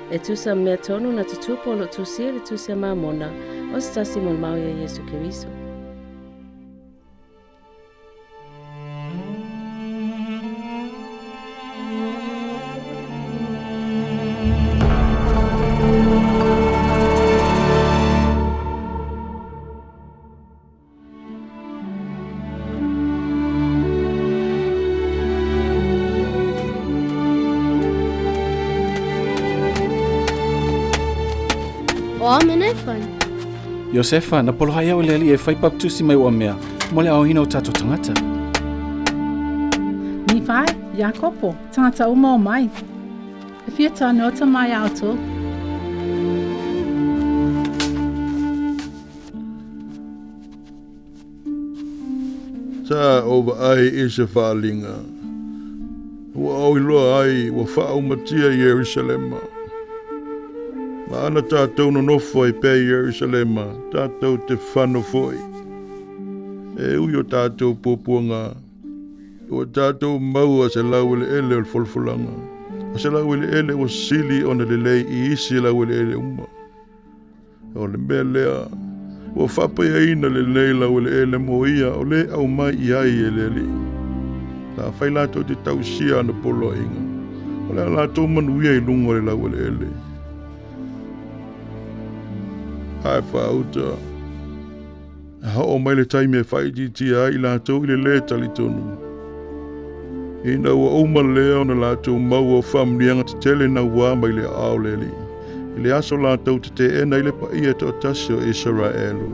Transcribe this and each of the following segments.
E tusa ma mea tonu na tutupu o lo o tusia i le Tusi a Mamona, o se tasi molimau ia Iesu Keriso. O a mea nei whai? Iosefa, na poloha iau e le Alii e fai baptusi mai ua mea, mo le aoina o tatou tagata. Nifai, Iakopo, tangata uma o mai. E fia tānota mai a outou. Sa ou vaai i se faaaliga, ua ou iloa ai ua faaumatia Ierusalema. Ma ana tatou nonofo ai pea i Ierusalema, tatou te fano foi. E ui o tatou puapuaga, ua tatou maua se laueleele o le folafolaga, o se laueleele ua sili ona lelei i isi laueleele uma. O le mea lea, ua faapaiaina lenei laueleele mo ia o le aumai i ai e le Alii. Sa fai latou te tausia ana poloaiga, o le a latou manuia i luga o le laueleele. Ae faauta, a oo mai le taimi e faaitiitia ai i latou i le lē talitonu. Ina ua uma lea ona latou maua o faamanuiaga tetele naua mai le aao o le Alii, i le aso latou te teena ai le paia toatasi o Isaraelu,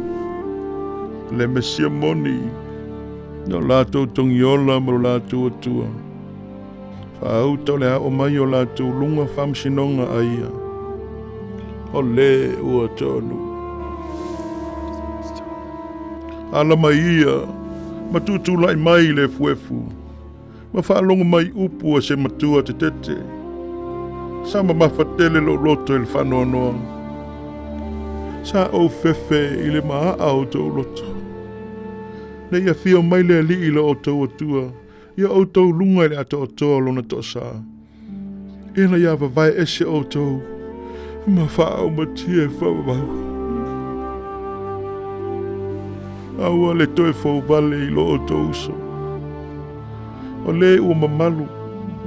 le Mesia moni, lo latou Togiola ma lo latou Atua. Faauta o le a oo mai o latou luga faamasinoga a ia, o le ua tonu. Ala mai ia, ma tutulai mai i le efuefu, ma faalogo mai upu a se matua tetete. Sa mamafa tele lou loto i le faanoanoa. Sa ou fefe i le maaa o outou loto. Ne i afio mai le Alii lo outou Atua ia outou luga i le atoatoa o lona toasa. Ina ia vavae ese outou ma faaaumatia e faavavau. Aua le toe fouvale i lo outou uso. O le ua mamalu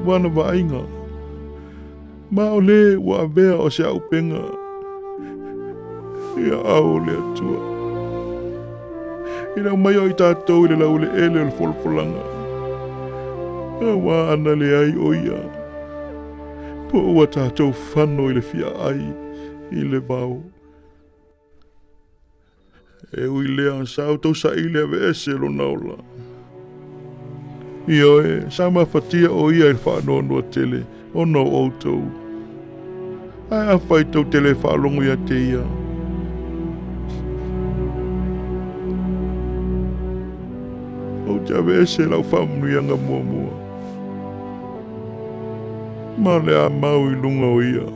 ua ana vaaiga, ma o le ua avea o se auupega i aao o le Atua. Ina aumai o i tatou i le laueleele o le folafolaga, auā ana leai o ia, po ua tatou fano i le fiaai i le vao. E ui lea, sa outou saili aveese lona ola. Ioe, sa mafatia o ia i le faanoanoa tele ona o outou. Ae afai tou te le faalogo ia te ia, ou te aveese lau faamanuiaga muamua, ma o le a mau i luga o ia.